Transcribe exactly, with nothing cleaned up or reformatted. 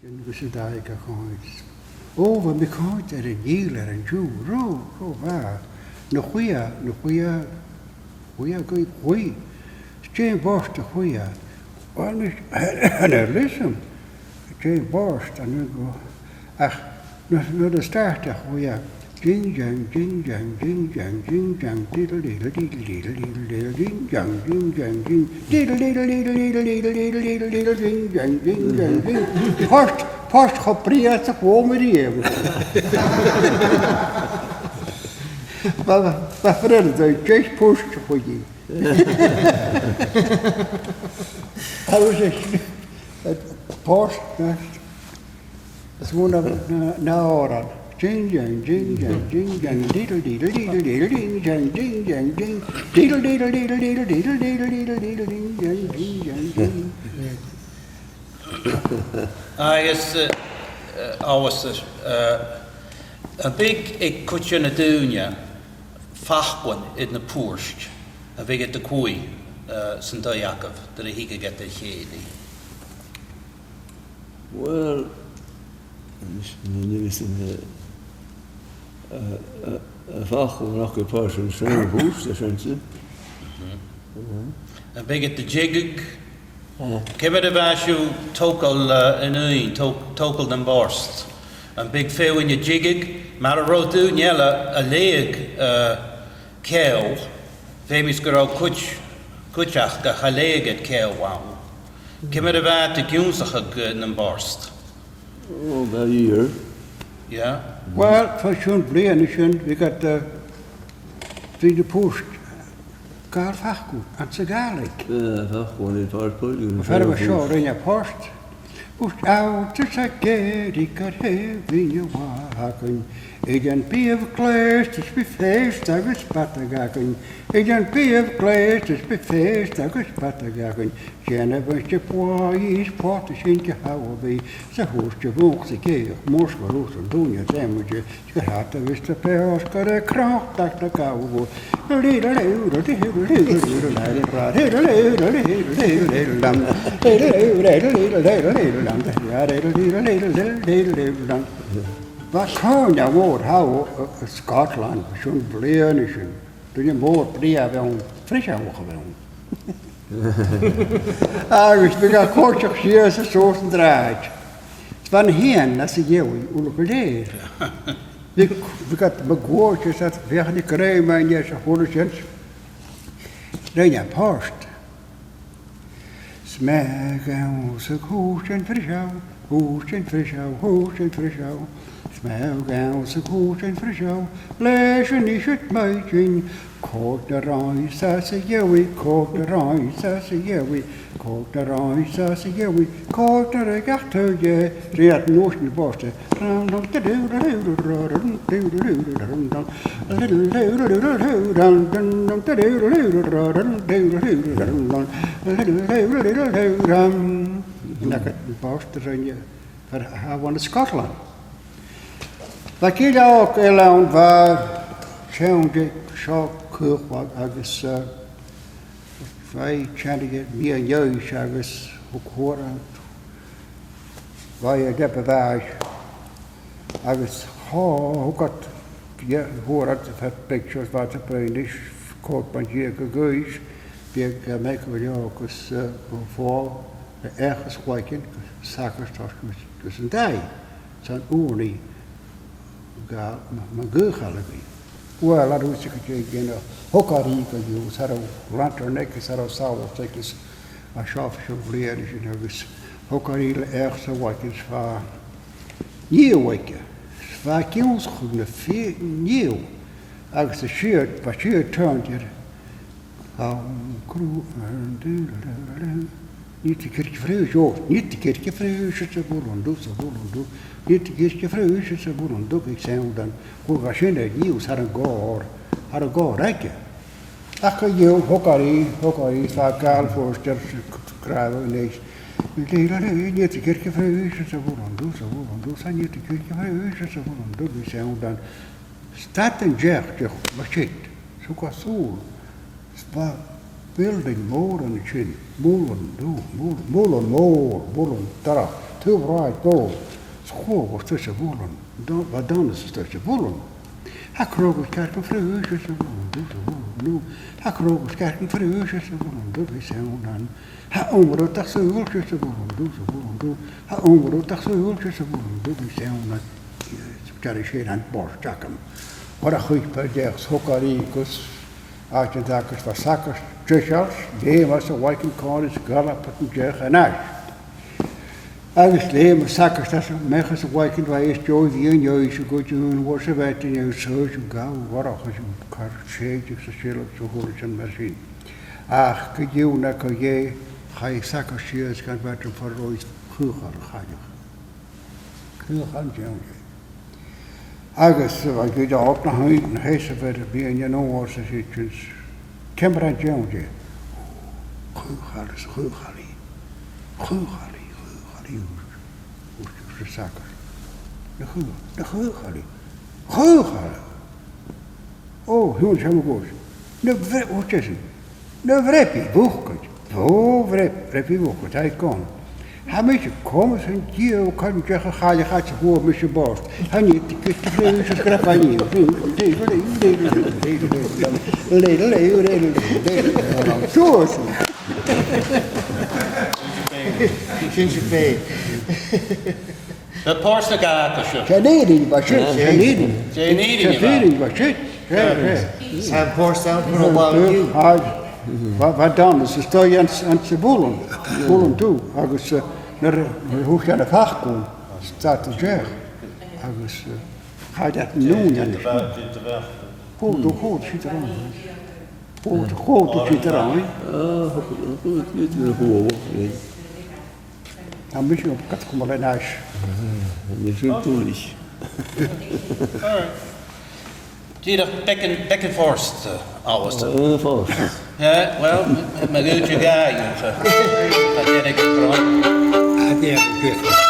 Agus an dèidh a' choimhead. Ò, bha mi a' coimhead air an fhìdhlear an-diugh, ro, ro mhath. Na chuidhe, na chuidhe, chuidhe, chuidhe, chuidhe. 'S dè am bòrd a chuidhe? Uill, nis, an air liosta. 'S dè am bòrd, an aon gu, ach, nuair, nuair a start a chuidhe. Ding, dang, ding, dang, ding, dang, ding, dang, diddle, diddle, diddle, diddle, diddle, diddle, ding, dang, ding, dang, ding, diddle, diddle, diddle, diddle, diddle, diddle, diddle, ding, dang, ding, dang, ding. Port, port cho brèagha 's a chuala mi riamh. Bha, bha, bha fear eile a' dol a dh'fhaighinn port a chuidhe. Agus e, e, port, e, Is bhuain na, na, na òran. Ding, dang, ding, dang, ding, dang, diddle, diddle, diddle, diddle, ding, dang, ding, dang, ding, diddle, diddle, diddle, diddle, diddle, diddle, diddle, diddle, ding, dang, ding, dang, ding. Agus, eh, eh, agus, eh, am biodh aig cuid de na daoine faclan air na puirt, am biodh iad a' cur, eh, san taigh agaibh, nuair a thigeadh iad ri chèilidh? Uill, is, is, eh, eh, eh, eh, faclan aca pàirt an sin, bhùs, a sin, sin. Mhm. Mhm. Am biodh iad a' dìgeadh? Ah. Ciamar a bha sibh a' togail, eh, an fhìdh, to-, togail nam bòrd? Am biodh feadhainn a' dìgeadh, mar a robh daoine eile a' leughadh, eh, ceòl, feumaidh gun robh cuid, cuid aca a leughadh ceòl ann. Ciamar a bha iad ag ionnsachadh, eh, nam bòrd? Oh, bha iad. Yeah. Uill, bho chionn bliadhna sin, bhiodh iad, eh, bhiodh na puirt a' gabhail faclan anns a' Ghàidhlig. Eh, faclan, an fhear a bha seo, rinn e port. Bhùs àbhaisteach 's a' gèiridh gur e bhinn a bh' againn. Aon biadh ghleusta is bidh feasta agus bàta againn. Aon biadh ghleusta is bidh feasta agus bàta againn. Dèanamh mise buaidh is port a sin gu h-àbhaidh. 'S a thuirt a' mhunch 's a' cheudach, mòr 's gu robh an duine a' smaoineachadh. Gu h-àrd a bhios do pheas gur e cnoc dach na gabhail. Bha sònraichte mhòr thall, eh, eh, Scotland, bho chionn bliadhna sin. Duine mòr brèagha a bh' ann, Friseach a bh' ann. Agus bhiodh e a' coiseachd sìos is suas an t-sràid. 'S bha na h-eun às a dhèidh uile gu lèir. Bhiodh, bhiodh iad mun cuairt is iad a' feuchainn ri grèim fhaighinn air a h-uile sìon. Rinn e port. 'S math a ghabh sa chùis an Friseach, chùis an Friseach, chùis an Friseach. 'S math a ghabh sa chùis an Friseach, leis an ise maidin. Còrd na ròin 's às a dhèidh, còrd na ròin 's às a dhèidh, còrd na ròin 's às a dhèidh, còrd na ròin gach taobh dheth. Rinn iad an uair sin am bòrd. Nach e am bòrd a rinn e, fear a bh' ann an Scotland. Bha gille òg eile ann, bha e seann, seo caochladh agus, eh, bha e a' teannadh air meadhan-aois agus thug, fhuair e, bha e air leabaidh mhath agus thug, thug iad, fhuair iad fear beag seo, bha e a' bruidhinn ris, còig bliadhna deug a dh'aois, bhiodh e a' measgachadh agus, eh, bha e a' fàs each is cloigeann, sagart, gus an taigh, san ùrnaigh, ga, ma, ma ghuth a chall a bhith. Uill, an uair sin gu dè dhèanadh, thog e a-rithist gu dhiù, 's cha robh lantern aige, 's cha robh sabhal aige, 's a seo fad na bliadhna sin agus thog e a-rithist each 's a' bhac is bha an fheadhainn aige. Bha e ag ionnsachadh na fia-, an fheadhainn agus a' siud, bha siud a' tionndadh air An cru-, an du-, du-, du-, du-, nì thu ciorc a' phriobhais, ò, nì thu ciorc a' phriobhais, 's a bhuilean dubh, 's a bhuilean dubh, nì thu ciorc a' phriobhais, 's a bhuilean dubh, bhiodh sound ann. Chuala e sin air nì, 's thar an còrr, thar an còrr aige. Ach co-dhiù, thog e a-rithist, thog e a-rithist, bha e a' gabhail port air, 's a' gràdh a-nis. Nì thu ciorc a' phriobhais, 's a bhuilean dubh, 's a bhuilean dubh, 's a nì thu ciorc a' phriobhais, 's a bhuilean dubh, bhiodh sound ann. Stad an t-each, deach mar sin, 's thug e sùil. 'S bha building mòr an sin, muileann dubh, muil-, muileann mòr, muileann dorcha, Dubh-shràid bò, 's chuala thu a' bhualadh, bha Dòmhnall a' bhualadh. Tha crodh is cearcan fraoich sa bhualadh, sa bhualadh. Tha crodh is cearcan fraoich sa bhualadh, bidh seann ann. Tha ùmar a' dol a-staigh sa bhualadh, sa bhualadh. Tha ùmar a' dol a-staigh sa bhualadh, bidh seann ann. Deir e sin an bòrd agam. Chuir a chuid beag de shocair agus àite an t-sagairt, bha sagart deiseil, leum às a' bhaidhc an còrr is ghabh e an deoch a-nis. Agus leum an sagart às a' mheadhan a' bhaidhc an bha e is dòigh bhí an dèidh sa gcuid ùine mhòr sa bheat an dèidh suas an gabh bharrachas an car séideadh sa sileadh sa chuala sin mar sin. Ach gu dìreach co-dhiù chaidh an sagart sìos gan bheat an far roimh chùchail a chailleach. Cùchail an dèidh. Agus bha gu dè ort na h-, na h-eas a bheir a bhí an uair sa siad sin. Ciamar an deann e? Chùchail is chùchail i. Chùchail i, chùchail i, thuirt, thuirt an sagart. Na chù-, na chùchail i. Chùchail! Ò, thuirt e, mo ghuailnean. Na bhre-, thuirt esan. Na bhreabaidh bhucaid. Ò, bhreab-, bhreabaidh bhucaid, tha e gann. Tha mise a' cumail san diabhal cò an deach a chailleach às a fhuair mise bòrd. Tha i a' tighinn a-steach leis an sgrapaidh. Suas. Sin e fhèin. Bha port na gàta seo. Sin Èirinn, bha sin, sin Èirinn. Sin Èirinn, bha sin. Sin, sin. Tha port ann, bha, bha, bha Dòmhnall a' dol an, an sa bhualadh, bhualadh dubh, agus, eh, nuair, nuair a thug e na faclan, stad an deoch, agus, eh, chaidh iad an-nùn an sin. Chòrd, chòrd siud rium. Chòrd, chòrd siud rium. Ah, chòrd, chòrd, chòrd, chòrd. Tha mise a' cumail an-seo. Nì sin tuilleadh. All right. Dìreach beagan, beagan forst, eh, Alasdair. Eh, forst. Yeah, well, ma, ma dh'fhaodte gu bheil, eh, a' dèanamh cron. A' dèanamh cron.